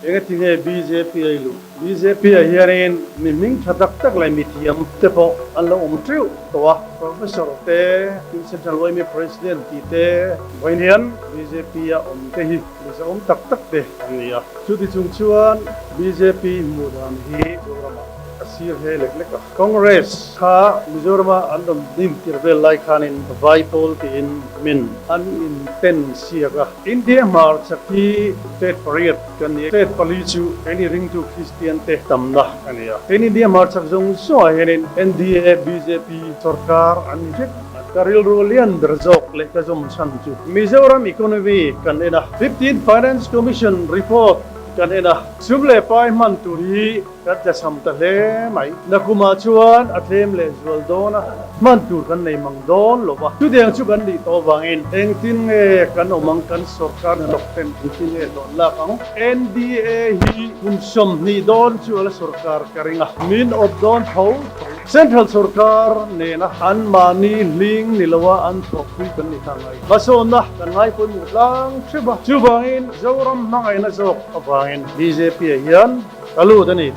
Engatinge bjp a i luh? Bjp ah hianin mi hming tha tak tak leh mi thiam te pawh an lo awm teuh tawh a. Professor te, tin Central yma President tih te vawiin hian bjp a awm te hi mi zahawm tak tak te an ni a. Chuti chung chuan bjp hmuh dan hi Mizoramah a sir hle lek lek a. Congress kha Mizorama an rawn din tir vel lai khanin Vaipawl tiin min an inten siak a. India hmarchhak hi state pariat kan ni a, state pali chu keini ringtu Kristian te tamna a ni a. Tin India hmarchhak zawng zawngah hianin NDA, bjp sorkar an ni vek. Ka rilru lian ber zawk leh ka zawm chhan chu Mizoram economy kan en a, 15 Finance Commission report kan en a, sum leh pai hman tur hi Kan tlachham ta hle mai. Nakumah chuan a tlem leh zual dawn a, hman tur kan nei mang dawn lo va. Chutiang chu kan nih tawh avangin engtin nge kan awm ang, kan sorkar hnathawk ten engtin nge dawn lak ang? NDA hi kum 20 dawn chu a la sorkar ka ring a, min awp dawn tho tho. Central sorkar nena anmahni hling ni loa an thawkpui kan ni ta ngai. Hmasawnna kan ngaipawimawh tlang hrep a, chuvangin Zoram hmangaihna zawk avangin bjp ah hian Ka lut a ni.